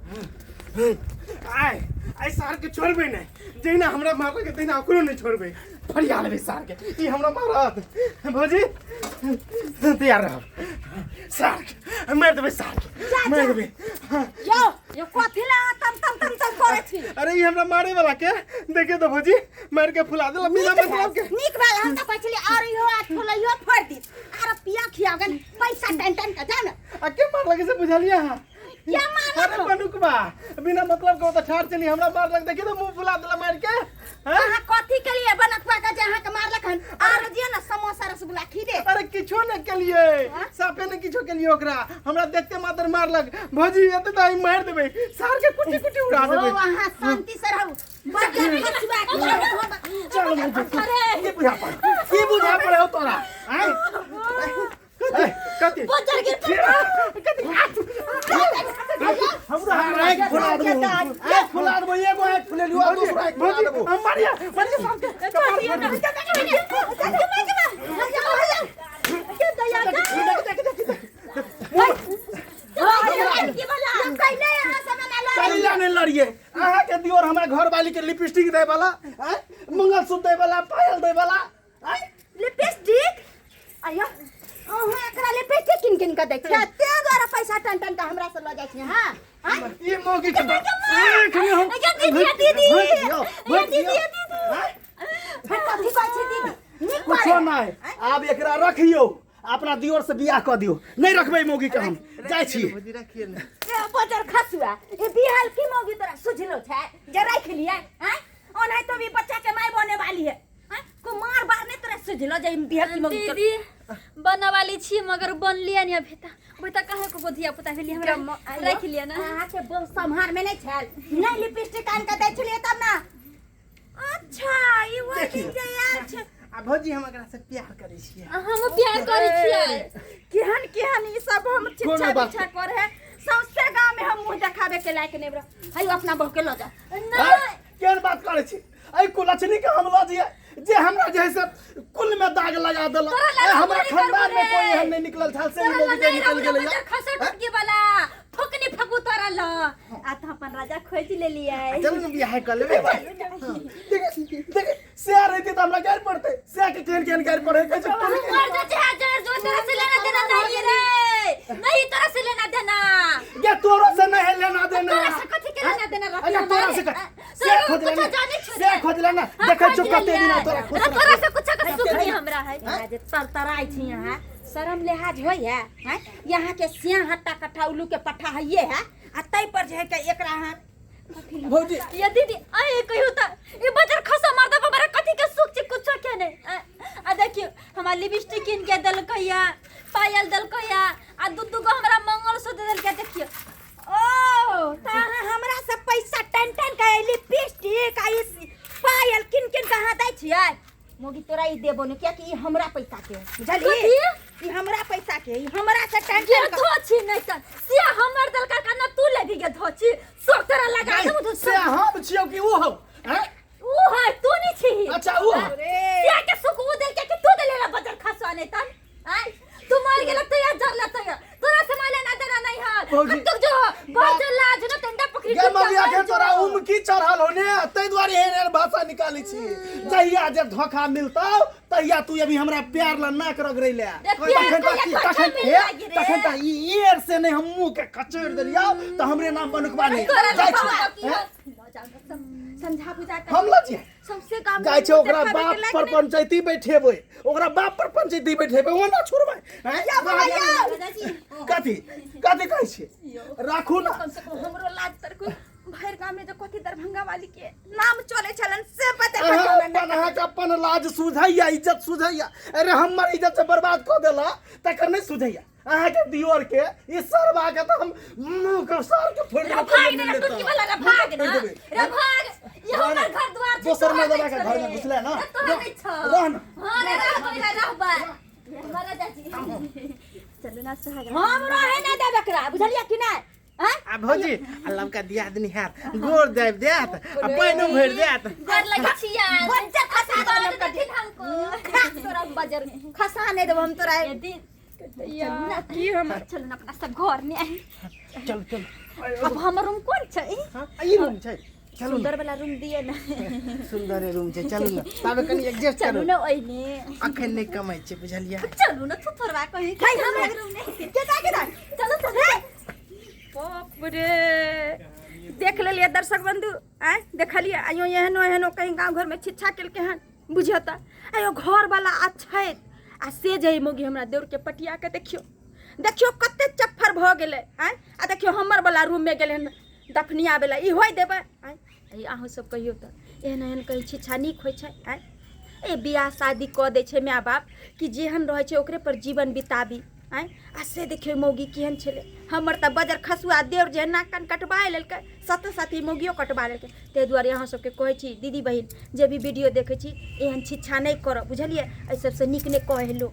आय आइ सार के छोड़बै नहि, जहिना हमरा मारलक तहिना ओकरो नहि छोड़बै। फरिया लेबै सार के, ई हमरा मारत। भौजी तैयार रहब, सार के मारि देबै, सार के मारि देबै। यौ यो कथी ला तम तम तम तम करै छी? अरे ई हमरा मारे वाला के देखे तो भौजी, मार के फुला देला बिना मतलब के। नीक भेल, हम तऽ कहै छलियै और इहो आज फुलैयो फोड़ि दी आर पिया खिया गेल पैसा टन टन के जा ने। आ के मारलक से बुझलियै अहाँ? क्या मारलक? अरे बनुकबा बिना मतलब के ओतऽ ठाढ़ छली, हमरा मारलक, देखी तऽ मुंह फुला देला मारि के। हैं? अहाँ कथी के लिए बनकवा के जे अहाँ के मारलक हन? आर दियौ ने समोसा रसगुल्ला खी दे। अरे किछो नहि केलियै, साफे नहि किछो केलियै ओकरा, हमरा देखते मात्र मारलक। भौजी एते तऽ हम मारि देबै सार के, कुटी कुटी उड़ा देबै। ओ अहाँ शांति से रहू, बच्चा खचुआ के चल भौजी। की बुझा पड़े, की बुझा पड़े हो तोरा? आँय? कथी कथी बजर गिर कथी? हमरा आँखि फुला देबो, आँखि फुला देबो। एगो आँखि फुलेलियो आ दोसरो आँखि फुला भौजी देबो। हम मारिया मारिया सार के कपार फोड़ देबै। कहिया नहि लड़िए अहाँके दियोर हमरा घरवाली के लिपस्टिक दै वाला, आँय, मंगलसूत्र दै वाला, पायल दै वाला, आँय। लिपस्टिक आयो, अहाँ एकरा लिपस्टिक किन किन के दै छियै, तें दुआरे पैसा टन टन के हमरा से लऽ जाइ छियै। हां ई मौगी के आँख में हम दीदी दीदी भोंक दियौ, भोंक दीदी दियौ। दीदी आँय? फिर कथी कहै छी दीदी? नीक कुछो बारे नहि, आब एकरा रखियौ, अपना दियोर से बियाह कऽ दियौ। नहि रखबै मौगी के, हम जाइ छी। भौजी रखिए ने। ए बजर खसुआ, ए बिहाल की मौगी तोरा सुझलो छै जे राखि लियै? हैं, ओनाहितो भी बच्चा के माय बने वाली है। हैं, कुमार बार नहीं तोरा सुझलो जे बिहाल की मौगी दीदी बना वाली छी मगर बनलियै नहीं अभी तक, अभी तक कहाँ को धिया पुता भेलियै हमरा राखि लिअ ने। अहाँ के बोल सम्हार में नहीं छल, नहीं लिपस्टिक आन के दै छलियै तब ना। अच्छा ई वो दिन जे आयल छै। आ भौजी हम एकरा से प्यार करै छियै। हम प्यार करै छियै। केहन केहन ई सब हम कोनो शिक्षा बात दीक्षा करे है, सौंसे गांव में हम मुंह देखाबे के लायक नहीं रह। हयो अपना बहू के लऽ जा। नहि केहन बात करै छी? एहि कुलक्षणी के हम लऽ जइयै जे हमरा जे है से कुल में दाग लगा देलक। तोरा लगा ए, हमरा बड़ी खानदान में गड़बड़ कोई है। एहन नहीं निकलल छल से ई तोरा मौगी के लऽ निकल नहि गेलै। बजर खसो टुटके वाला फुकनी फकू तोरा ल आ त अपन राजा खोज लेलियै। चलू ने बियाह कऽ लेबै। देख देख, से रहती तऽ हमरा गारि पड़तै, से के केहन केहन गारि पड़ै कहै छै कुल के। मर जा चाहे जर जो, तोरा से लेना देना नहीं रे, नहीं तोरा से लेना देना। गे तोरो से नहीं है लेना देना। तोरा से कथी के लेना देना रखी? अरे तोरा से कथी? से खोज कुछ लेना, जाने छो से खोज लेना। हाँ, देखै खोज छौ कते लेलियै। दिना तोरा खुश अरे तोरा से कुछ के सुख नहीं हमरा है। यहाँ जे तरतराइ छी यहाँ, शरम लिहाज होइ है? हैं, यहाँ के सियाह हट्टा कट्ठा उल्लू के पट्ठा हइये है आ तै पर जे है के एकरा अहाँ भौजी या दीदी आए कहियो त ई बजर खसा मार दे बाबा, कथी के सुख छै? कुछो के नहीं। आ देखियो हमरा लिपस्टिक किन के देलकैया, पायल देलकैया आ दू दू गो हमरा मंगलसूत्र देलकै। देखियो ओ त अहाँ हमरा से पैसा टन टन के लिपस्टिक आ ई पायल किन किन के अहाँ दै छियै? मोगी तोरा ई देबो ने, कियाकि ई हमरा पैसा के है, बुझलिही? कथी? ई हमरा पैसा के है, ई हमरा से टन गे टन के। धोछी नहीं त से हमर देलका का न तू लेबी? गे धोछी सब तोरा लगा देबो तो। से हम छियौ कि ऊ हौ? हैं? ऊ है, तू नहीं छी। अच्छा ऊ हौ। सिया के सुख ऊ देलकै कि तू देले ला बजर खसवा नहीं तन? आय तू मर गेल त या जरला त या तोरा से माले ना देना नहीं है। भौजी, कत्तुक जो बहुत लाज न तंडा पकड़ी गे मगिया के तोरा उमकी चढ़ल हो ने, ताहि दुआरे एहन एहन भाषा निकालै छी। जहिया जे धोखा मिलतौ तहिया तू अभी हमरा प्यार ला नाक रगड़ै ले। रे प्यार तखन कहिया तऽ धोखा तखन मिल हे, लागी रे? तखन तऽ ई एर से नहि हम मुंह के कचोरि देलियौ तऽ हमरे नाम बनुकबा नहि। तोरा जाइ छी। धोखा की हैं? हो? समझा बुझा के हम लऽ जियै सबसे काम जाइ छै। ओकरा बाप पर पंचायती बैठेबै, ओकरा बाप पर पंचायती बैठेबै, ओना छोड़बै? हैं? कथी कथी कहै छी? राखू ना। कम से कम हमरो लाज तरकू, भरि गाँव में जो कथी दरभंगा वाली के नाम चले छलन से पता अहाँ चलल। अपन अहाँके अपन लाज सुझैया, इज्जत सुझैया? अरे हमर इज्जत से बर्बाद कऽ देला तकर नहि सुझैया? अहाँके दियोर के ई सरवा के तऽ हम मुंह के सर के फोड़ि रे देबै। भाग ने रे टुटकी वाला, रे भाग ना, रे भाग। ये हमर घर द्वार छै। दोसर तोहर मर्दबा के नहि घर में छौ रे। घुसले ना। रे तोहर नहीं छौ। रह ना। हां रे रहबै, रे रहबै। हमारा चाची चलू ना सुहाग। हम रहे ना देब एकरा, बुझलियै कि नहि? आँय? आ भौजी आ लमका दियादनी हैत, गोर दाबि देत आ पानिओ भरि देत। गोर लगे छियै। बज्जर खसा देब लमका। देथिन हमको। खा तोरा बजर खसा नहि देब हम तोरा। यदि की हम चलू ना अपना सब घर में। चल चल। अब हमर रूम कोन छै? हाँ, ई रूम छै, चलू। सुंदर वाला रूम दिए ना। सुंदर रूम छै, चलू ना, ताबे कनी एडजस्ट चलू करू। ना ओइने। अखन नहि कमाइ छै, बुझलियै? चलू ना, थुथरवा कहीं है हमरा रूम नहीं। के जा के जा। चलो चलो। बाप रे, देख लेलियै दर्शक बंधु, आँय देखलियै? आइयो एहनो एहनो कहीं गाँव घरमे छिच्छा केलकै हन, बुझियौ तऽ। आइयो घरवला अछैत आ से जे मौगी हमरा देउरके पटिया के देखियौ, देखियौ कते चफ्फर भऽ गेलै। आँय, आ देखियौ हमर वाला रूममे गेलै हन दफनिया वाला। ई होइ देबै? आँय, ई अहूँ सब कहियौ तऽ, एहन एहन कहै छिच्छा नीक होइ छै? आँय, ए बियाह शादी कऽ दै छै माय बाप कि जेहन रहै छै ओकरे पर जीवन बिताबी। आँय, आ से देखियौ मौगी केहन छलै। हमर तऽ बजर खसुआ देवर जे नाक कान कटबा लेलकै, साथे साथे मौगियो कटबा लेलकै। ताहि दुआरे अहाँ सबके कहै छी दीदी बहिन, जे भी वीडियो देखै छी, एहन छिच्छा नहि करब, बुझलियै? एहि सबसँ नीक नहि कहै लोक।